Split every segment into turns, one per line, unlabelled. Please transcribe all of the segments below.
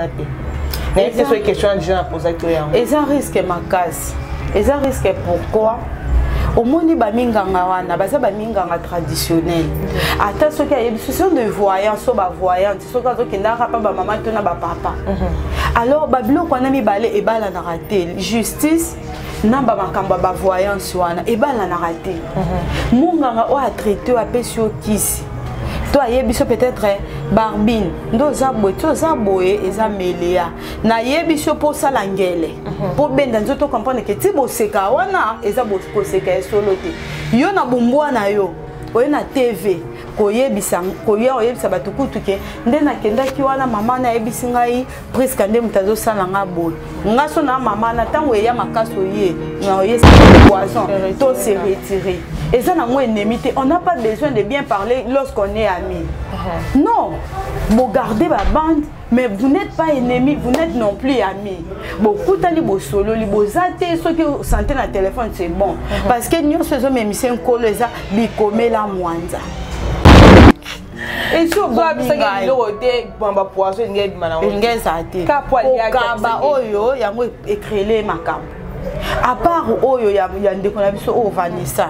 Wana te, nayebi te soki question ya déjà napozaki oyo yango.
Eza risque makasi, eza risque. Pourquoi? Omoni, baminganga wana baza baminganga traditionnel. Ata soki ayebi, ce sont des voyants, so bavoyante, soki azokendaka pa bamama to na bapapa, alors babiloko wana mibale ebalanaka te. Justice na bamakambo ya bavoyance wana ebalanaka te. Monganga oyo atraite, oyo apesi yo kisi to ayebi so, peut-être Barbine nde oza boye ti oza boye, eza meleya, nayebi so mpo osala ngele mpo benda nzoto, comprendre ke ti boseka wana eza koseka ya solo te. Yo na bombwa na yo oye na TV koyebisa, koya koyebisa bato kutu ke nde nakendaki wana, mama nayebisi ngai presque nde moto azosala nga boye. Nga so na mama na ntango eya makasi, oye na oyesa poison to se retirer, eza nango ennemi te. On n'a pas besoin de bien parler lorsqu'on est ami. Non, bogarde babande, mais vous n'êtes pas ennemi, vous n'êtes non plus ami. Bokutani, bosololi, boza te. Soki santé na téléphone, c'est bon, parce que nyonso ezomemisa nkolo, eza bikomela mwanza.
Biloko te, bamba poison elingi ebima nango.
Elingi ezala te. Kokaba oyo yango ecréer makambo à part oyo ya ndeko na biso oyo Vanessa.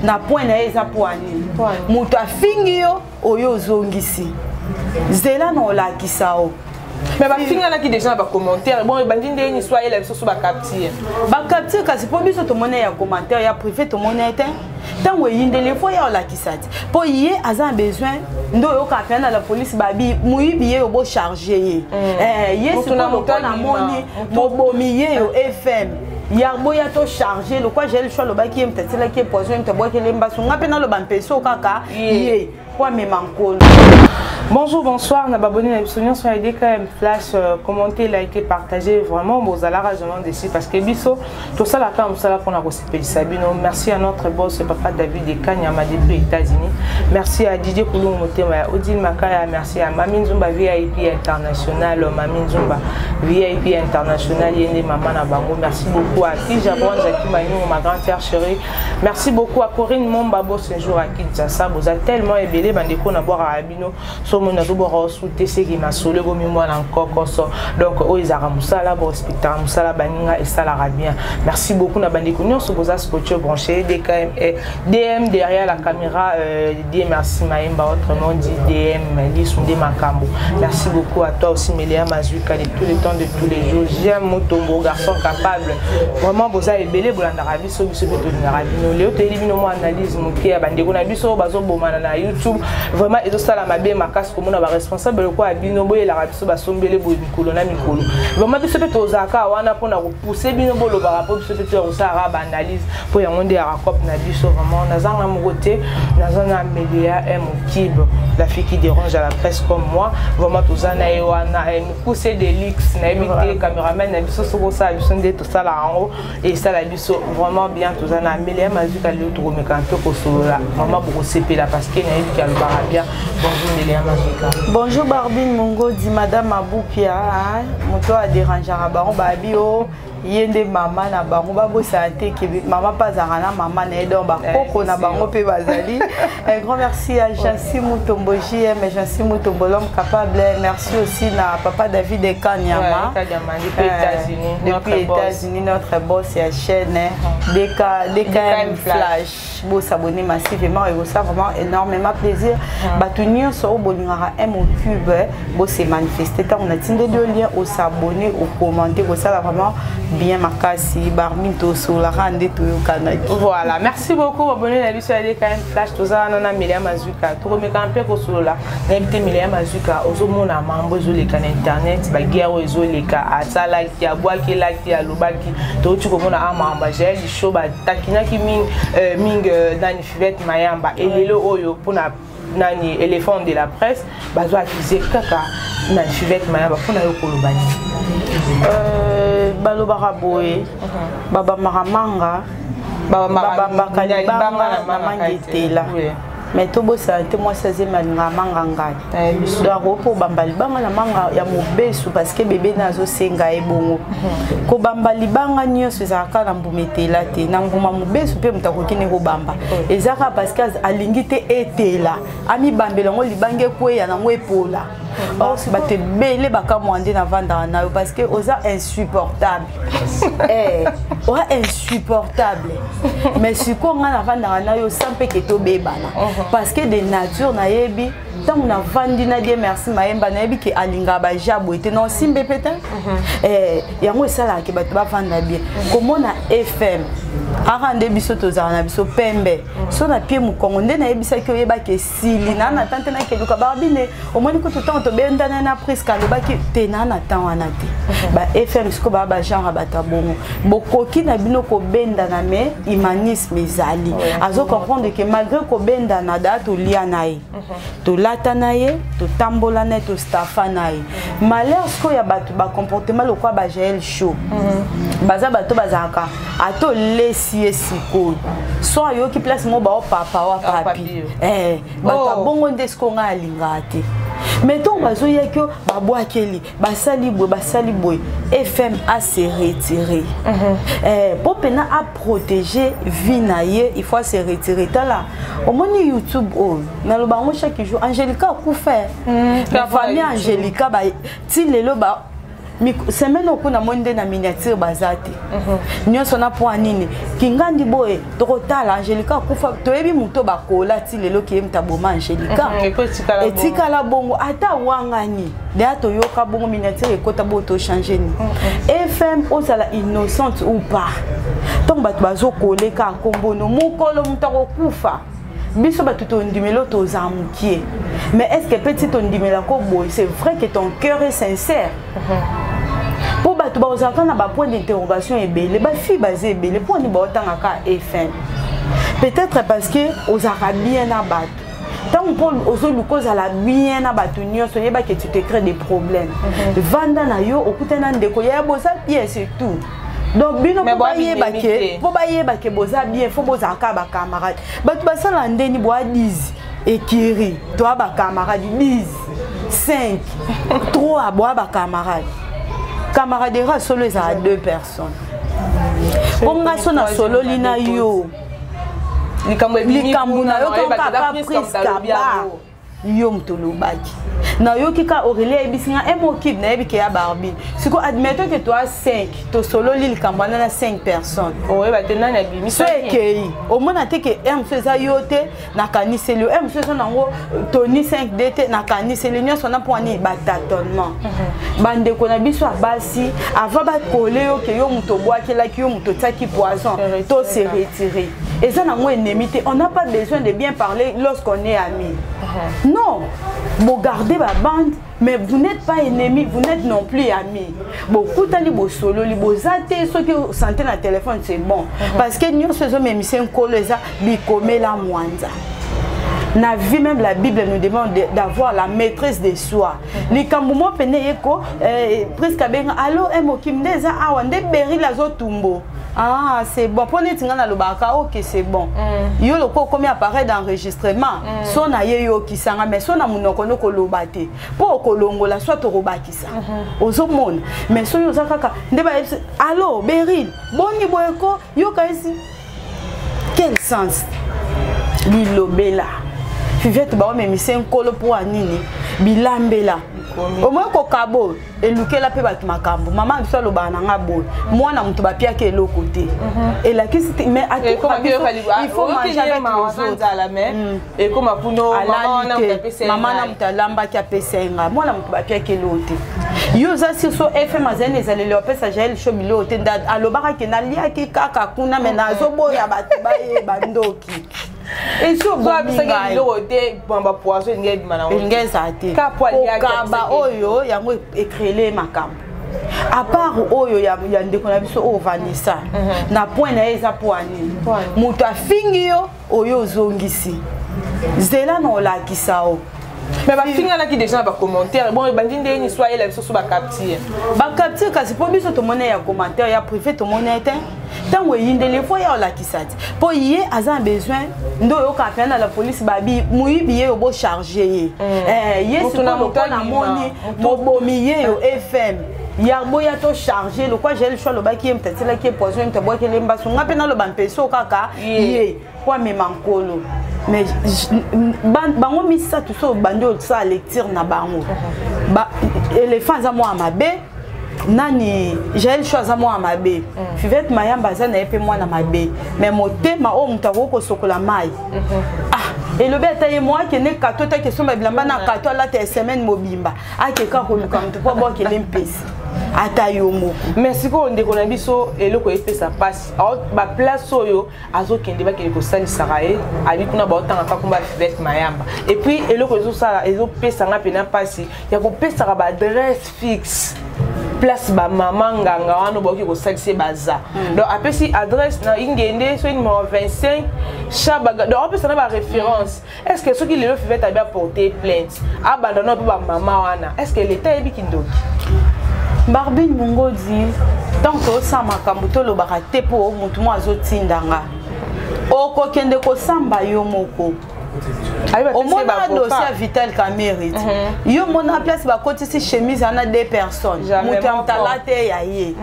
Na point na ye eza po anini? Moto afingi yo, oyo ozongisi zela na olakisa o.
Mais bafinganaki déjà na bacommentaire. Bon, ebandi ndeni so ayela biso so bacapture.
Bacapture kasi, mpo biso tomoni ya commentaire ya privé, tomoni te. Ntango eyindeli, fo ya olakisa te, mpo ye aza na besoin nde oyoka pena na la police, babi moyibi ye yo, bocharge ye. Ye sikoyo lokola namoni mobomi ye yo fm ya boya tocharge lokwa Jael Show, alobaki ye moto atielaki ye poison, ye moto abwakeli ye mbasu. Nga mpe naloba mpeso kaka ye po amema nkolo.
Bonjour, bonsoir, na baboni na biso nyonso ya DKM Flash, commentez, likez, partagez. Vraiment, bozalaka vraiment déçu parce que biso tosalaka mosala mpona kosepelisa bino. Merci à notre boss, papa David Ekanyama depuis États-Unis. Merci à Didier Kulungu Motema ya Odile Makaya. Merci à Mami Nzumba VIP International, Mami Nzumba VIP International, ye nde mama na bango. Merci beaucoup à Tija Bronza Kimanungu, ma grande sœur chérie. Merci beaucoup à Corinne Momba, beau séjour à Kinshasa. Boza tellement ebele, bandeko na bwaka bino. So moni nazobwaka osu te, seki masolo ekomi mwana nkokoso. Donc oyo ezalaka mosala, borespectaka mosala baninga, esalaka bien. Merci beaucoup na bandeko nyonso boza scotché, branché DKM eh, DM derrière la caméra, Dieu merci Maemba, autrement dit DM Lisunde Makambo. Merci beaucoup à toi aussi Meléa Mazuka de tous les temps, de tous les jours. J'aime Mutombo, garçon capable. Vraiment boza ebele, bolandaka biso, biso mpe tolingaka bino. Leo toyeli bino mwa analyse moke ya bandeko na biso oyo bazobomana na YouTube. Vraiment ezosala mabe makasi komona baresponsable lokola ya bino boyelaka biso basombele boye mikolo na mikolo. Vraiment biso mpe tozalaka wana mpona kopousse bino bolobaka, mpo biso mpe toya kosalaka baanalyse, mpo yango nde yaka cope na biso. Vraiment nazanga moko te, naza na Melia M Kib, la fille qui dérange à la presse comme moi. Vraiment toza na ye wana mokuse de luxe. Nayebi te, cameraman na biso, soki osala biso nde tosalaka yango, esala biso vraiment bien. Toza na Amelia Mazuka. Lelo tokomeka mpe kosolola, vraiment bokosepela parce que nayebi ke alobaka bien. Bonjour Melia Mazuka.
Bonjour Barbine Mongodi, madame Abupia, moto adérangeaka bango, babi o ye nde mama na bango. Babosana te ke mama mpe azalaka na mama na ye, donc bakoko na bango mpe bazali. Un grand merci à Jansi Mutombo, JM Jansi Mutombo, l'homme capable. Merci aussi na papa David Ekanyama.
Depuis États-Unis.
Depuis États-Unis, notre boss ya chaîne DK, DKM Flash. Bosabonner massivement, ekosa vraiment énormément plaisir. Bato nyonso oyo bolingaka M au cube, bose manifeste ntango natindeli yo lien, osabonner, ocommente, kosala vraiment bien makasi. Barmi, tosolaka nde toyokanaki.
Voilà, merci beaucoup babone na biso ya DKM Flash. Toza wana na Melia Mazuka, tokomeka mpe kosolola. Nayebi te, Melia Mazuka, ozomona mambo ezoleka na internet, baguerre oyo ezoleka, asalaki, abwakelaki, alobaki. Touti komona amamba Jael Show batakinaki mingi mingi nani, Fivette Mayamba. Elelo oyo mpona nani, éléphant de la presse, bazo accuse kaka na Fivette Mayamba. Mpona yo koloba nini?
Balobaka boye, babambaka manga, babambaka libanga na manga etela, mais tobosana te mwasi azemi alingaka manga ngai. Donc akoki kobamba libanga na manga ya mobesu parce que bebe na azosenga ye bongo. Kobamba libanga nyonso ezalaka na mbuma etela te, na mbuma mobesu mpe moto akoki ne kobamba. Eza kaka parce que alingi te etela, amibambela yango, libanga ekweya nango epola. Or bato ebele bakamwa nde navandaka na yo parce que oza insupportable. Eh, oza insupportable, mais sikoyo ngai navandaka na yo sans mpe ke tobebana, parce que de nature nayebi ntango navandi na Die Merci Mayemba, nayebi ke alingaka bajaboye te, na osimbe mpe te. Yango esalaka ke bato bavanda bien. Komona FM aka nde biso tozala na biso pembe so na pie mokongo nde nayebisaki, oyebaki esili na na tan te, nakeluka barbine. Omoni kutu ntango tobendana na Priske, alobaki te na tan wana te. Ba FM sikoyo baa bagenre ya bato ya bongo, bokoki na bino kobendana, mais humanisme ezali. Azo comprendre ke malgré kobendana daa, tolia na ye, tolata na ye, totambola na ye, tostafa na ye. Malheur sikoyo ya bato bacomportement lokola bajael Show, baza bato bazalaka ata olesi ye sikoyo so ayoki place moko baopapa wa papi. Bato ya bongo nde sikoyo ngai alingaka te. Mais ntongo bazoyaki yo, babwakeli, basali boye, basali boye, FM a se retirer mpo mpena aprotéger vie na ye, il faut se retirer. Tala, omoni YouTube oyo naloba yango chaque jour, Angélika akufa, famille Angélika ti lelo semaine oyo kuna moni nde na miniature baza te. Nyonso na mpo nini kingandi boye? Tokotala Angélika akufa, toyebi moto bakola ti lelo kiye moto aboma Angélika. Etikala bongo, ata wangani deya toyoka bongo miniature ekota boyo, tochange nini? FM ozala innocente ou pas, ntango bato bazokoleka nkombono, mokolo moto akokufa, biso bato tondimela oyo tozala mokie. Mais est ce que mpe ti tondimelako boye, c'est vrai que ton cœur est sincère? Mpo bato bazalaka na bapoint d'interrogation ebele, bafille baza ebele, mpo ani baotangaka FM? Peut-être parce que ozalaka bien na bato. Ntango mpo ozoluka ozala bien na bato nyonso, oyebaki tu te crée des problèmes. Vanda na yo, okutani na ndeko yaya, boza bien, c'est tout. Donc bino mpo bayeba ke boza bien, fo bozalaka bacamarade. Bato basala ndeni boa 10 ekiri, toa bacamarade 10, 5, 3, boa bacamarade. Camaraderie solo ezala deux personnes. Mpo nga so nasololi na yo likambo na yo kaka Priska ba yo moto olobaki, nayoki ka Aurélie ayebisi nga emokib, nayebi ke ya Barbine. Siko admettons ke toa 5, tosololi likambo wana na 5 personnes.
Oyeba te nani abimi.
So ekei, omona te ke r mosusu eza yo te, nakaniseli yo r mosusu eza nango toni 5D te, nakaniseli nyonso wana. Mpo ani batâtonnement, bandeko na biso ya basi, avant bakole yo ke yo moto obwakelaki, yo moto otiaki poison, to se retirer. Eza nango ennemi te. On n'a pas besoin de bien parler lorsqu'on est ami, non. Bogarde babande, mais vous n'êtes pas ennemi, vous n'êtes non plus ami. Bokutani, bosololi, boza te soki santé na téléphone, c'est bon. Parce que nyonso ezomemisa nkolo, eza bikomela mwanza na vie. Même la Bible nous demande d'avoir la maîtrise de soi. Likambo mo pene yeko presque abenga allo emokim nde eza awa nde Beril azotumbo. Ah, c'est bon. Mpo neti ngai nalobaka ok, c'est bon. Yo lokola okomi appareil d'enregistrement, so na ye yokisanga, mais so na monoko no koloba te, mpo okolongola soit okobakisa. Ozomona, mais soki oza kaka nde bayebisi allo Beril boni boyeko yoka esi, quel sens bilobela? Fivete baomemisa nkolo mpo ya nini? Bilambela omoi kokabo elukela mpe bato makambo. Mama biso alobaka na nga boye: mwana moto bapiaki eloko te, elakisi te. Mais
il faut manger avec les autres. Ekoma kuno.
Alali te, mama na moto alambaki apesa ye nga. Mwana moto bapiaki eloko te, yo oza sur so FM azali na ezaleli apesa Jael Show biloko te. Alobaka ke naliaki kaka kuna, me nazoboya bato bayeba ndoki.
Esi biloko te, bapoison elingi ebima
nango. Elingi ezala te. Kokaba oyo yango ecréele makambo à part oyo ya ndeko na biso oyo Vanessa na point na ye eza po anini? Moto afingi yo, oyo ozongisi zela na olakisa o.
Mais bafinganaki déjà na bacommentaire. Bon, ebandi ndeni so ayela biso so bacapture.
Bacapture kasi mpo biso tomoni ya commentaire ya privé, tomoni te. Ntango eyindeli fo ya olakisa te, mpo ye aza na besoin nde oyoka mpenza na la police babi moyibi ye, oyo bocharge ye. Ye sikoyo lokola namoni mobomi ye yo FM ya boya tocharge lokwa Jael Show alobaki ye moto atielaki ye poison, ye moto abwakeli ye mbasu. Nga mpe naloba mpe so kaka ye po amema nkolo. Mais bango misato so obandi osala lecture na bango, éléphant aza mwana mabe, nani, Jael Show aza mwana mabe, Fivete Mayamba aza na ye mpe mwana mabe, mais motema oyo moto akoki kosokola mai. Ah, elobi ata ye mo akende kato te, akesomba bilamba na kato, alata ya semaine mobimba, akeka koluka moto mpo abwakele mpesi, ata yo moko.
Mais sikoyo, ndeko na biso, eloko epesa mpasi, baplace oyo azokende, bakende kosalisaka ye, abi kuna baotanga kaka komba Fivete Mayamba. Et puis eloko ezosala, ezopesanga mpena mpasi ya kopesaka baadresse fixe place bamama nganga wana baoki kosalisa ye baza. Donc apesi adresse na Ingende, soki numéro 25 Chabaga, donc apesa na baréférence. Est ce que soki lelo Fivete abi aporte plainte, abanda na mpe bamama wana, est ce que l'état ayebi kindoki?
Barbine Mongodi, tant tosala makambo, tolobaka te mpo motu mo azotindanga, okokende kosamba yo moko. Omona dossier ya Vital Kamerhe, yo mona place bakotisi chemise wana, deux personnes, moto ya motala te ya ye.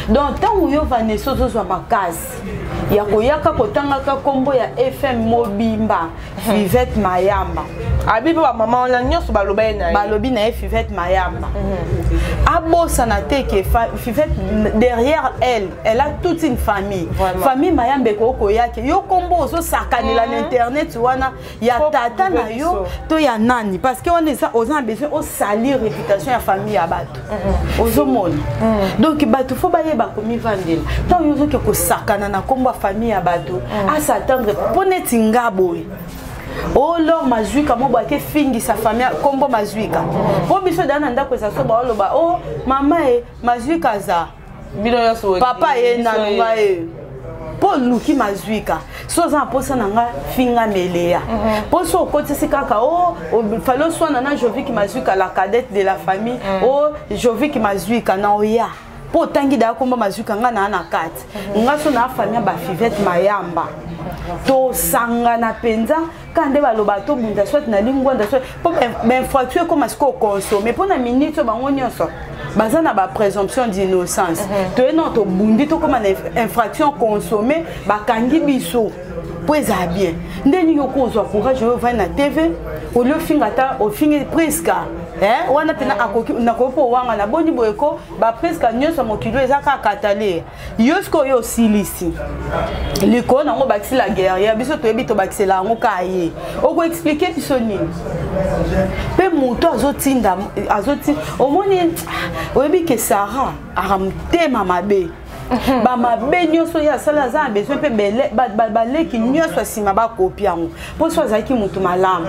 Donc ntango yo Vanessa ozozwa makasi ya koyaka kotangaka nkombo ya FM mobimba, Fivete Mayamba.
Abi mpe bamama wana nyonso baloba ye na ye.
Balobi na ye Fivete Mayamba. Abosana te ke Fivete, derrière elle, elle a toute une famille.
Vraiment.
Famille Mayamba ekoki koyake yo nkombo ozosakanela na internet wana ya tata na yo to ya nani, parce que wana eza oza na besoin osalir réputation ya famille ya bato. Ozomona, donc bato fo bayeba komivandela. Ntango yo ozoke kosakana na nkombo ya famille ya bato, as'attendre mpo neti nga boye olor Mazwika mo boye akefingisa famille nkombo Mazwika, mpo biso daa na ndako eza so baoloba o mama e Mazwika aza
bino nyonso.
Papa ye nanu nga ye mpo oluki Mazwika, so oza na mposa na nga, finga meleya, mpo so okotisi kaka o fali oswana na Joviki Mazwika, la cadette de la famille. O Joviki Mazwika na oya mpo otangi daya komba Mazwika, nga naa na kati nga so na famille ya bafivete Mayamba, tosangana mpenza ka nde baloba tobunda, soit na lingwanda, soit mpo bainfraction ekóma sikoyo consomme mpo na minute oyo bango nyonso baza na baprésomption d'innocence. Toye non, tobundi, tokóma na infraction consommé, bakangi biso mpo ezala bien. Nde nini okozwa courage oyo ovandi na TV olie ofinga, ata ofingi Priska wana mpena akoki nakoki mpo owanga na boni boye ko bapriska nyonso ya mokili oyo eza kaka katale yo. Sikoyo osilisi likolo nango, bakisi la guerrière, biso toyebi tobakisela yango ka ye, okoexpliquer biso nini? Mpe moto azotinda, azotinda, omoni, oyebi ke Sara aka motema mabe, bamabe nyonso ye asala, aza na besoin mpe baleki nyonso ya nsima bakopi yango, mpo so azalaki motu malamu,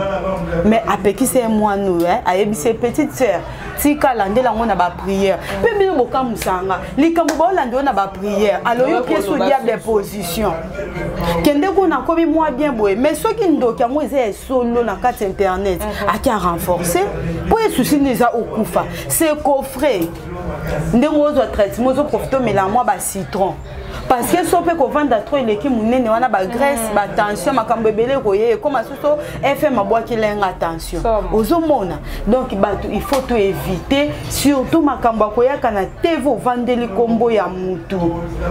mais apekisi ye mwana oyo, ayebisi ye: "Petite sœur, tika, landela yango na baprière." Mpe bino bokamusanga likambo baolanda oyo na baprière, alo yo pièce au diable position, kende kuna, akomi mwa bien boye. Mais soki ndoki yango eza ya solo na kati ya internet, aki arenforce mpo ye susi nde eza okufa, c'est coffret ndenge ozwa traitement, ozoprofite omela mwa bacitron, parce que so mpe kovanda trop eleki monene wana, bagraisse, batension, makambo ebele ekoye, ekóma soso FM abwaki lenga tension. Ozomona, donc bato il faut to éviter surtout makambo akoyaka na TV, ovandeli nkombo ya mutu,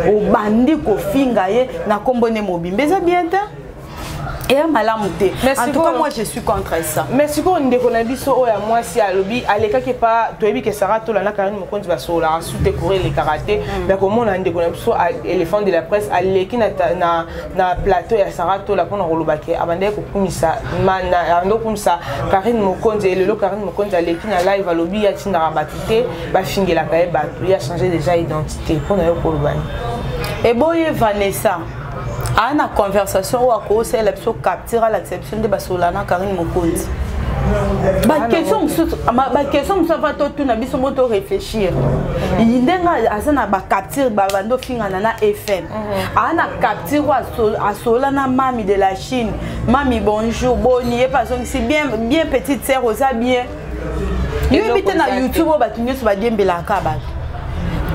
obandi kofinga ye na nkombo nde mobimba, eza bien te, eya malamu te. En tout cas, moi je suis contre ça.
Mais sikoyo ndeko na biso oyo ya mwasi alobi alekaki epa, toyebi ke Sara Tola na Karine Mokonzi basololaka su te, courant elekaka te. Mais komona ndeko na biso éléphant de la presse aleki na plateau ya Sara Tola mpona koloba ke abandaki kokumisa, abandaki kokumisa Karine Mokonzi. Elelo Karine Mokonzi aleki na live, alobi atindaka bato te bafingelaka ye bato, ye achange déjà identité. Mpona yo koloba nini?
Eboye Vanessa aa na conversation oyo akosalela biso capture, alakisa biso nde basolola na Karine Mokonzi. Baquestion mosusu, baquestion mosusu ava totuna biso mo to réfléchir ndenge aza na bacapture, babandi ofingana na FM, aa na capture oyo asolola na Mami de la Chine: "Mami, bonjour, boni?" Ye mpe azongisi: "Bien, bien, petite sœur, oza bien?" Yoyebi te na YouTube oyo bato nyonso badiembelaka bato.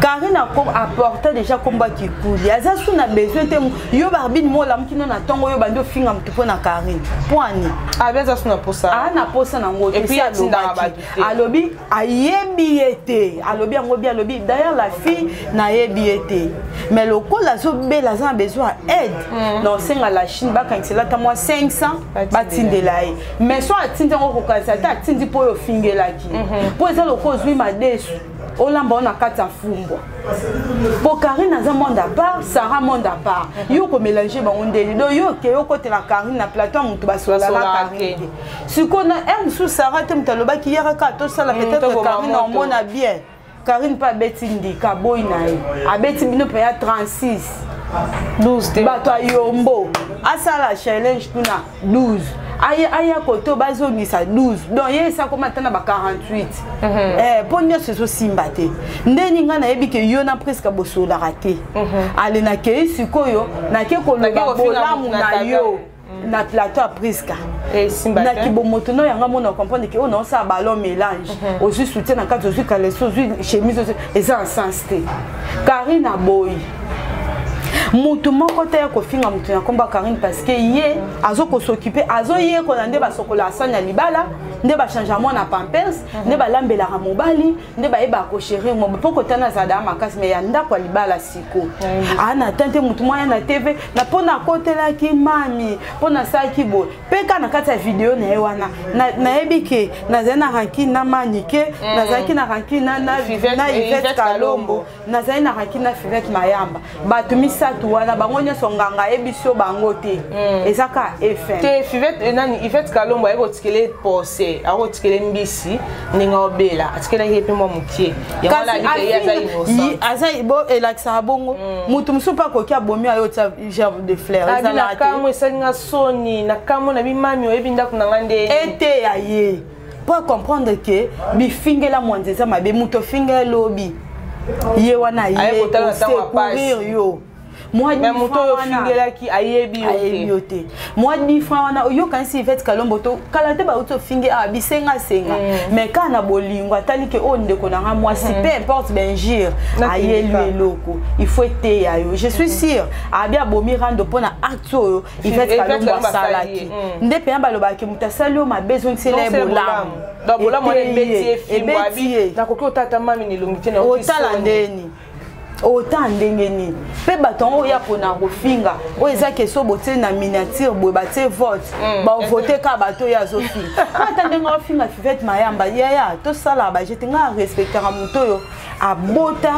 Karine apporte déjà kombo ya kikuli, aza su na besoin te. Yo Barbine, mo olamuki no na ntongo, oyo bandi ofinga motu mpo na Karine, mpo ani?
Abi aza su na posa.
Aa na posa nango te.
Et puis
Si
atindaka
alobaki,
bato te.
Alobi ayebi ye te, alobi yango bi alobi d'ailleurs la fille nayebi ye te, mais lokola azobela, aza na besoin ya aide, na osenga la Chine bakangisela ata mwa 500, batindela ye. Mais so atindi yango, kokanisa te atindi mpo oyo ofingelaki, mpo eza lokola ozwi madesu, olamba o na kati ya fumbwa, po Karine aza monde à part, Sara monde à part. Yo komélange bango ndeni? Donc yo oke okotela Karine na plateau ya motu basolala
Basolaka
Karine
te.
te. Sikoyo na r mosusu, Sara te moto alobaki yaka kaka tosala, peut-être
toboma
Karine
moto.
omona bien. Karine mpe abeti ndika boyi na ye, abeti bino mpe ya 36.
12 te.
Bato ayombo asala challenge kuna 12, aya kote oyo bazongisa 12, donc ye esakoma ata na ba 48. Mpo nyonso ezosimba te. Ndeni ngai nayebi ke yo na presque bosolaka te. Ale nakei sikoyo, nake koloba
Nake kofinga
bolamu
motu na
na
tableau.
yo na plateau ya Priska.
Esimba
Na
te.
kibomoto no yanga mona comprendre ke oyo naosala ballon mélange, ozwi soutien na kati, ozwi caleçon, ozwi chemise, eza en sens te. Karine aboyi mutu moko te ya kofinga mutu na nkombo ya Karine, parce que ye azokos'occuper, azoyekola nde basokola asani ya libala, nde bachange mwana pampers, nde balambelaka mobali, nde bayebaka kochérir mobali, mpo kotana azala makasi. Mais ya ndako ya libala siko aa na tan te. Mutu mwana na TV na mpo nakotelaki mami, mpo nasalaki boye mpe kaka na kati ya video na ye wana, nayebi ke nazali na rancune na Manike, nazalaki na rancune na
Fivette-
na Ivete
Yvette
Kalombo, nazali na rancune na Fivette Mayamba. Bato misato wana, bango nyonso nganga ayebisi yo bango te, eza kaka FM.
Te, Fivette nani, Ivete Kalombo aye kotikele pose, akotikele mbisi ndenge obela, atikelaki ye mpe mwa mokie yango wana.
Kasi
Abi ke ye aza innocent.
Aza bo elakisaka bongo motu mosusu mpe akoki abomi ayo tia gerbe de fleur.
Abi na
Ezalaka te.
kamwe esali nga soni na kamwe na bimami, oyebi ndako na nga nde.
Eteya ye mpo acomprendre ke bifingela mwanza eza mabe. Moto ofingela lobi, ye wana
Aye
aye
kotala na ntango ya pasi.
kosecourir yo. Mwa
Mais moto oyo ofingelaki ayebi yo
ayebi
te.
Yo te, mwa 10 francs wana oyokanisi Ivete Kalombo to kala te, bauti ofingi awa bisengasenga, mais kaka na bolingo atali ke oyo ndeko na nga mwasi, peu importe bainjure, ayeli
Nakendeka.
eloko. Il faut eteya yo. Je suis sûr abi abomi rando mpo na acte oyo Ivete
Ivete
Kalombo
Kalombo asali
asalaki.
ye.
Nde mpenza balobaki moto asali yo mabe, ezongisela ye
Donc,
bolamu.
donc bolamu wana
Eteyi
ebeti ye
ye,
fimbo.
ebeti
Abi
ye.
nakoki otata mami na elongi te, nayoki
Otala
soni.
ndeni, ota ndenge nini mpe bato yango oya mpona kofinga oyo eza keso botie na miniature boye, batie vote, bavote kaka bato oyo azofinga. Ata ndenge aofinga Fivete Mayamba, yaya tosalaka bajete, ngai arespectaka moto oyo abota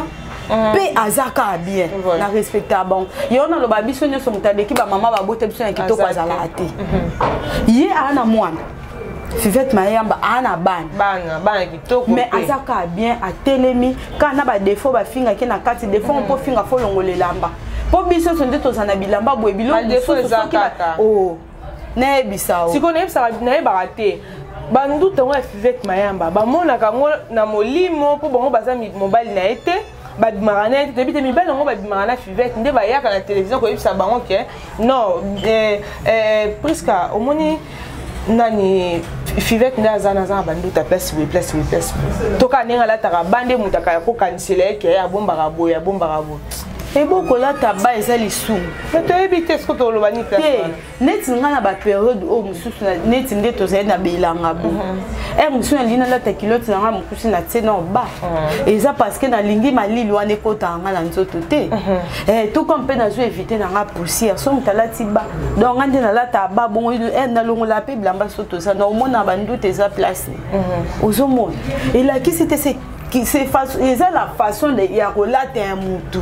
mpe aza kaka bien.
Voilà.
Na respectaka bango. Yango naloba, biso nyonso moto aleki bamama babota biso na kitoko
Aza te.
azalaka te. Ye aa na mwana, Fivete Mayamba aa na bana.
Bana, bana kitoko
Mais
mpe.
aza kaka bien, atelemi kaka na badéfauts bafingaki na kati. Défaut mpo finga, fo longola elamba, mpo biso nyonso nde toza na bilamba boye, biloko
Badéfauts
mosusu
eza
soki
kaka.
Oh, nayebisa o.
Sikoyo nayebaka te, banduta yango ya Fivete Mayamba bamonaka yango na molimo, mpo bango baza mobali na ye te, babimaka na ye te. Toyebi te, mibali yango babimaka na Fivete nde bayaka na télévision koyebisa bango ke non, Priska omoni nani, Fivete nde aza naza na banduta place boye, place boye, place boye, toka ndenge alataka bande, moto akaya kokanisela ye ke abombaka boye, abombaka boye.
Ebokolata ba eza lisumu.
Mais toyebi te soki toloba nini place
Te.
wana.
Neti ngai na bapériode oyo mosusu, neti nde tozali na belanga bo ere mosusu, nalingi nalata culotte na ngai mokusi, na tie na ba eza parce que nalingi malili wana ekotaka ngai na nzoto te. Tout comme mpe nazwi évite na ngai poussière. So moto alati ba, donc ngai nde nalata ba bongo, nalongola mpe bilamba. So toza na omona banduta eza place, ozomona elakisi te eza la façon ya kolata ya mutu,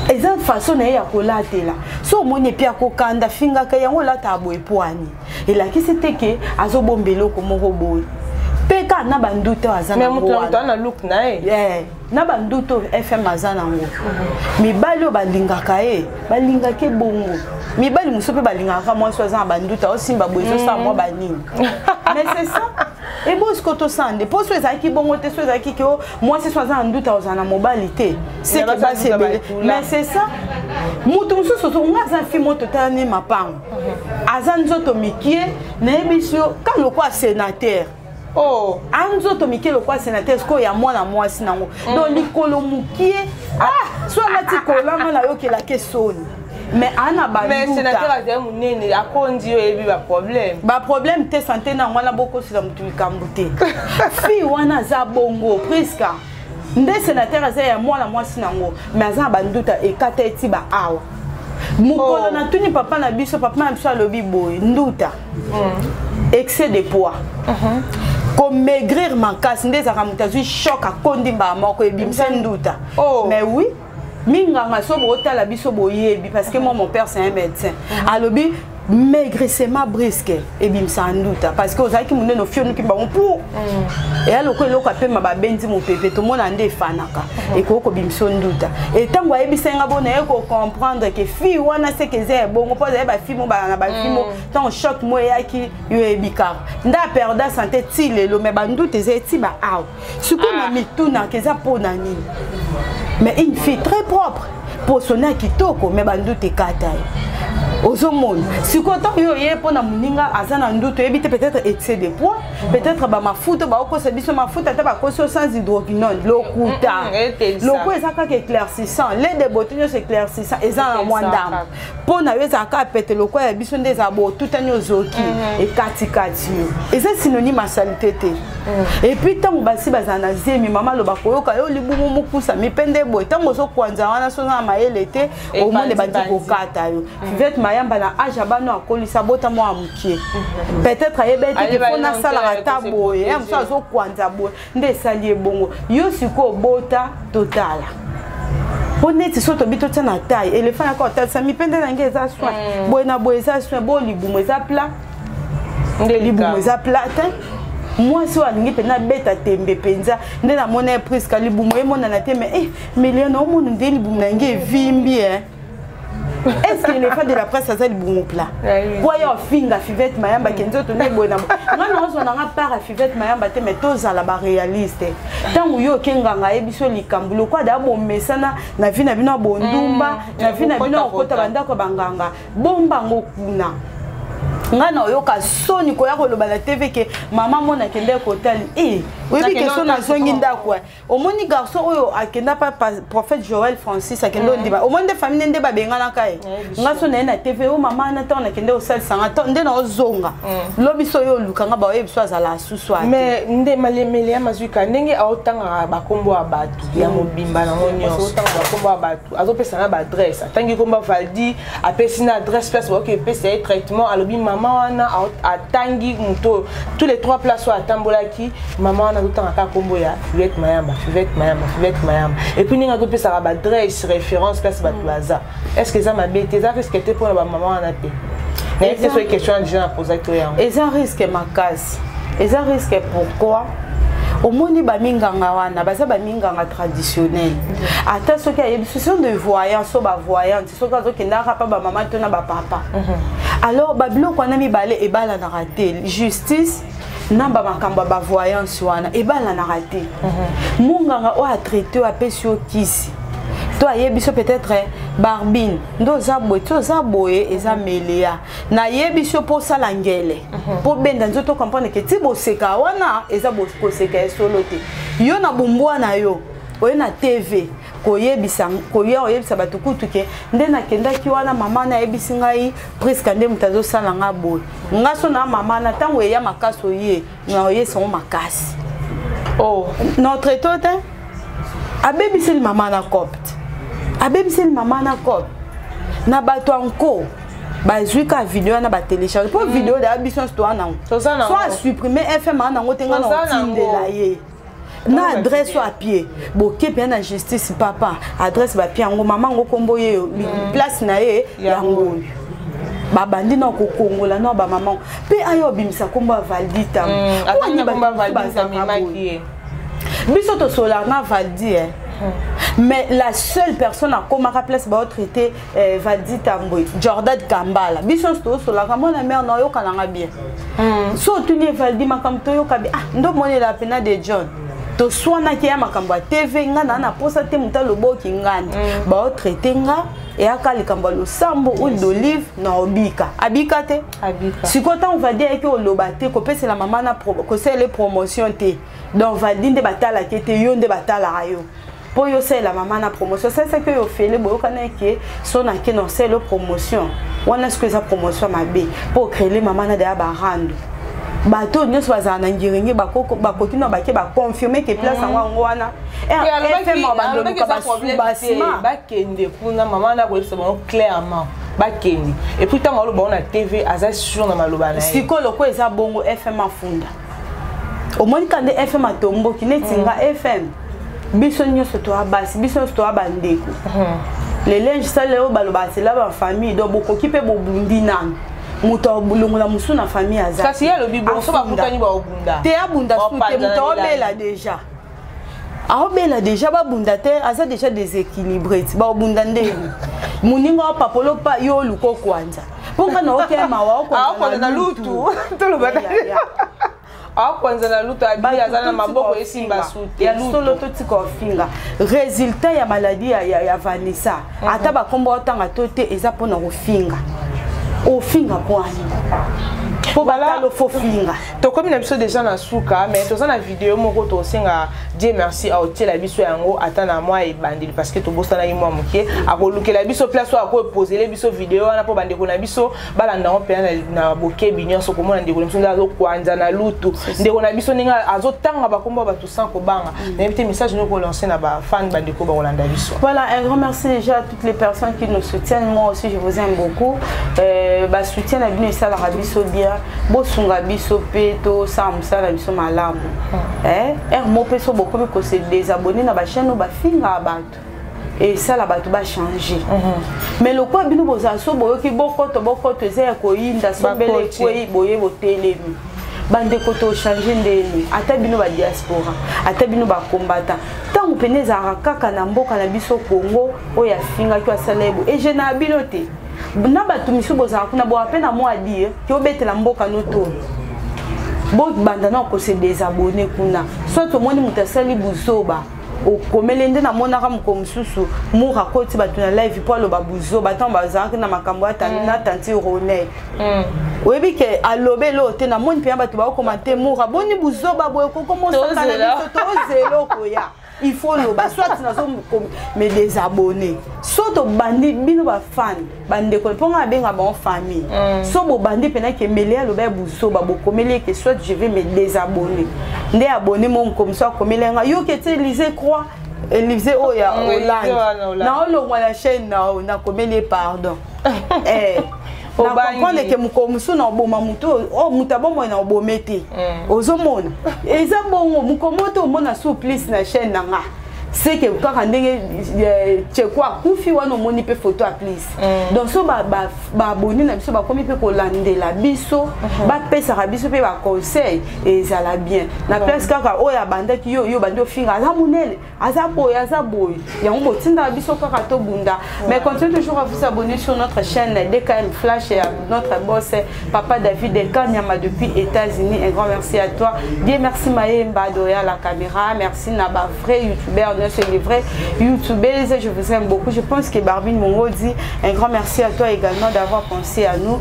eza façon na ye ya kolatela. So omoni epi akokanda fingaka yango, olataka boye pwani, elakisi te ke azobomba eloko moko boye. Mpe kaka na banduta oyo aza
Mais
nango
moto na moto
wana.
aza na look na ye.
Na banduta oyo FM aza nango, mibali oyo balingaka ye, balingaka ebongo. Mibali mosusu mpe balingaka mwasi oyo aza na banduta, osimba boye, ezosala mwa banini. Mais c'est ça, ebo siko tosala nde mpo so ezalaki bongo te, so ezalaki ke o mwasi so aza na nduta, ozala na mobali te, seke
basi
basi
ya nduta
ebele.
batula.
Mais c'est ça, moto mosusu so nga aza fi moto, tala ne mapango, aza nzoto mikie, nayebisi yo ka lokola sénateur.
Oh.
Anzoto mike lokwa sénateur sikoyo ya mwana mwasi nango. Donc likolo mokie, ah, so alati kolanga nayokelaki soni, mais ana
Mais sénateur azali monene, akondi, oyebi baproblème.
Baproblème te, santé na yango wana, bokosila motu likambo te. Fille wana aza bongo, Priska nde sénateur aza ya mwana mwasi nango, mais aza na banduta ekata eti ba awa mokolo. Natuni papa na biso, papa na biso alobi boye: nduta, excès de poids, komaigrir makasi nde ezalaka moto azwi choc, akondi mbala moko, ebimisa nduta. Mais oui, minganga so bootala biso boyebi, parce que moi, mon père, c'est un médecin. Alobi maigrissement brusque ebimisaka nduta, parce que ozalaki monene, ofionuki bango mpo eya lokola eloko apema, babendi mopepe, tomona nde efanaka, ekoki kobimisa nduta. Etango ayebisa nga bona ye kocomprendre ke fille wana seke eza ya bongo, mpo azali bafille mo bala na bafille mo, ntango choc mo eyaki, yo oyebi kaka nde aperda santé ti lelo. Mais banduta eza eti ba awa sikoyo na mitunaka eza mpo na nini. Mais une fille très propre, poso na kitoko, mais banduta ekata ye. Ozomona sikoyo, ntango yo oye mpo na moninga aza na ndutu, oyebi te, peut-être excès de poids, peut-être bamafuta baokosa biso, mafuta ata bakosi yo sans hydroquinone, lokuta. Loko eza kaka éclaircissant, lait de beauté nyonso éclaircissant eza na mwa ndambo mpo na yo, ezalaka pete lokola ya biso nde ezala botutani, ozoki ekatikati yo, eza synonyme ya saleté te. Et puis ntango basi bazala na zemi, mama aloba koyoka yo libumu mokusa mipende boye, ntango ozokwanza wana, so oza na mayele te, omoni bandi kokata yo. Fivete Mayamba na age ya bano akolisa, bota mwa mokie, peut-être ayeba ete mpo nasalaka ata boye ya mosu azokwanza boye nde esali ebongo. Yo sikoyo obota, totala mpo neti so tobi totia na taille éléphant yaka otalisa mipende na nge eza soin boye na boye, eza soin bo libumu eza plat, libumu eza plat te. Mwasi oyo alingi mpenza abeta tembe mpenza nde namona ye, Priska, libumu emonana te, mais eh, Meliana, omona nde libumu na nge evimbi eh. Est-ce que l'éléphant de la presse aza libumu plat po aya ofinga Fivete Mayamba ke nzoto nde boye na nga? Na ozwa nanga part ya Fivete Mayamba te, mais tozala baréaliste. Ntango yo oke nganga, ayebi so likambo lokola daa bomesana na vie na bino ya bondumba, na vie na bino ya kokota bandako ya banganga, bombango kuna. Ngai na oyoka soni koya koloba na TV ke mama mona akende kotali e, oyebi ke so nazongi ndako, omoni garçon oyo akenda pa prophète Joel Francis, akende ondima, omoni nde famille nde babenganaka ye. Nga so na ye na TV o mama wana, ntango nakende kosalisanga nde naozonga lobi, so oyo olukanga baoyebi so azala susu.
Mais nde malemele ya mazwika ndenge aotangaka bakombo ya bato ya mobimba nango nyonso, otanga bakombo ya bato, azopesa na baadresse, atangi kombo Valdi, apesi na adresse place baoki epesa ye traitement. Alobi mama wana atangi moto tous les trois places oyo atambolaki, mama wana azotanga kaka kombo ya Fivete Mayamba, Fivete Mayamba, Fivete Mayamba. Et puis ndenge azopesaka baadresse, référence, place bato baza, est ce que eza mabe te? Eza risque te mpona bamama wana te? Nayebi te soki question ya déjà napozaki to yango.
Eza risque makasi, eza risque. Pourquoi? Omoni baminganga wana baza baminganga traditionnel, ata soki ayebi ce sont des voyants, so bavoyante, soki azokendaka pa bamama to na bapapa, alors babiloko wana mibale ebalanaka te. Justice na bamakambo ya bavoyance wana ebalanaka te. Monganga oyo atraite, oyo apesi yo kisi to ayebi so peut-être barbine nde oza boye ti oza boye, eza melea, nayebi so mpo osala ngele mpo benda nzoto, comprendre ke ti boseka wana eza koseka ya solo te. Yo na bombwa na yo oye na TV koyebisa, koya koyebisa bato kutu ke nde nakendaki wana, mama nayebisi ngai Priska nde moto azosala nga boye. Nga so na mama na ntango eya makasi, oye na oyesango makasi. Notre to te abebiseli mama na copte, abebiseli mama na copte na bato anko bazwi ka video wana, batélécharge mpo video daya biso nyonso toa nango, so asupprime fm aa nango te. Nga na otindela ye na adresse oyo apie boke mpenza na justice. Papa, adresse bapie yango, mama yango, nkombo ye, place na ye yango oyo babandi na kokongola na bamama mpe aya obimisa nkombo ya Valdi. Ntango biso tosolaka na Valdi, eh. Mais la seule personne akomaka place baotraite Valdi Tambwe, Jordan Kambala, biso nyonso tosolaka, mwana mare na oyokananga bien. So otuni Valdi makambo toyoka bi, ah, ndomonela pena de John. Toswanaki ya makambo ya TV. Nga na na posa te moto aloboki ngandi. Baotraite nga, eyaka likambo ya losambo, huile d'olive na obika, abika te. Sikoyo ntango Valdi ayaki oloba te, kopesela mama na kosalela promotion te. Donc Valdi nde batalaki ete yo nde batalaka yo mpo yo osalela mama na promotion. Osalisaki oyo ofele, boyokana eke so nake na osalela promotion wana. Sikoyo eza promotion mabe mpo ocréele mama na daya barando. Bato oyo nyonso bazala na ngiringi, bakoki na bake baconfirme ke place yango wana
FM bandoluka basuma. Bakende kuna, mama na koyebisa bango clairement, bakende. Et puis ntango aloba ngo na TV, aza sûr na maloba na ye.
Sikoyo loko eza bongo, FM afunda, omoni ka nde FM atomboki neti nga. FM, biso nyonso toya basi, biso nyonso toya bandeko. Le linge sale oyo balobaka sela bafamille, donc bokoki mpe bobundi nanu, moto alongola mosu na famille aza.
Kasi ye alobi bongo, so bakutani, baobunda.
Te, abunda su te. Moto aobela déjà, aobela déjà, babunda te. Aza déjà déséquilibré ti baobunda ndenge moninga opapolo pa yo oluka okwanza mpo nga na okema.
Aokwanza na lutu, toloba aokwanza na lutu, abi aza na maboko esimba su te.
Ya solo, totika ofinga. Résultat ya maladie ya Vanessa, ata bakombo otanga to te, eza mpona kofinga. Ofinga pwani mpo batalo fofinga.
Tokomi na biso déjà na suka, mais toza na video moko tosenga Dieu merci aotiela biso yango ata na mwa ebandeli, parce que tobosanaki mwa moke. Akolukela biso place oyo akoepozele biso video wana mpo bandeko na biso balanda yango mpena na bokebi nyonso. Komona ndeko na biso nde azokwanza na lutu, ndeko na biso ndenge azotanga bakombo ya bato sans kobanga. Nayebi te message noko olance na bafan, bandeko bakolanda biso.
Voilà, un grand merci déjà à toutes les personnes qui nous soutiennent. Moi aussi, je vous aime beaucoup. Bah, soutien na bino esalaka biso bien. Bosunga biso mpe tosala mosala na biso malamu. Eh, mo mpe so bokomi kose désabonner na bachaîne oyo bafingaka bato, esala bato bachange. Mais lokola bino bozala so boyoki bokoto bokoto, eza ya koyinda, so mbele ekwei boye botelemi. Bandeko, tochange ndeni? Ata bino badiaspora, ata bino bakombata, ntango pene ezalaka kaka na mboka na biso Congo, oyo afingaki, asala ye boye, ege na bino te. Na bato misusu bozala kuna, boa mpe na mwa dire ke obetela mboka no tolo, bobanda na kose désabonner kuna. Soit omoni moto asali buzoba, okomeli nde. Namonaka moko mosusu mour akoti bato na live mpo aloba buzoba ntango bazalaki na makambo na tanti Ronel. Oyebi ke alobi eloko te. Namoni mpenza bato bakokoma te, mour aboni buzoba boye, kokomosaka na biso, tozela okoya. Il faut loba, soit nazo me désabonner, so tobandi bino bafan, bandeko, mpo nga abenga bango famille. So bobandi mpena kembele aloba ya buzoba, bokomeli eke soit je vais me désabonner nde abonné mo comme so akomeli nga yoki ete Élysée croix, Élysée oyo ya Hollande, naolongwa na chaîne nao, nakomeli ye pardon. Eh, na comprendre ke mokolo mosusu na oboma motu oyo, moto abomoi na obome te. Ozomona eza bongo, mokolo moko te omona surplus na chaîne na nga, seke kaka ndenge Tcheko akufi wana, omoni mpe photo ya plus. Donc so baabonné na biso bakomi mpe kolandela biso, bapesaka biso mpe baconseil, ezala bien na place kaka oyo abandaki yo, yo bandi ofinga, aza monene, aza boye, aza boye, yango botindaka biso kaka tobunda. Mais continuez toujours à vous abonner sur notre chaîne DKM Flash et à notre boss papa David Kanyama depuis États-Unis. Un grand merci à toi. Bien, merci Maemba derrière la caméra. Merci na ba vrai youtubeur, les vrais youtubeuses, je vous aime beaucoup. Je pense que Barbine Mongo dit un grand merci à toi également d'avoir pensé à nous.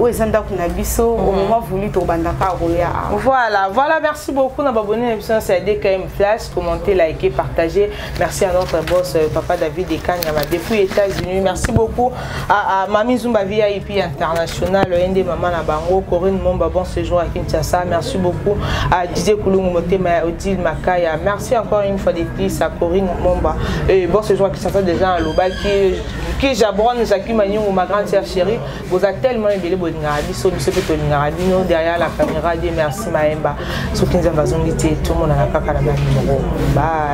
Oyo na biso au moment voulu, tobandaka roya.
Voilà, merci beaucoup na babonné na biso, c'est DKM Flash. Commentez, likez, partagez. Merci à notre boss papa David Kanyama depuis États-Unis. Merci beaucoup à Mami Zumba VIP International, Ende Mama na bango, Corinne Momba, bon séjour à Kinshasa. Merci beaucoup à Didier Koulungu Motema, Odile Makaya. Merci encore une fois de plus à Corinne Momba. Et bon séjour à Kinshasa déjà à Loba qui Jabron Jacques Manyungu, ma grande sœur chérie. Vous êtes tellement ebele, bolingaka biso, biso mpe tolingaka bino. Derrière la caméra, Dieu merci Maemba. Soki Nzambe azongi te, tomonana kaka na ba numéro. Bye.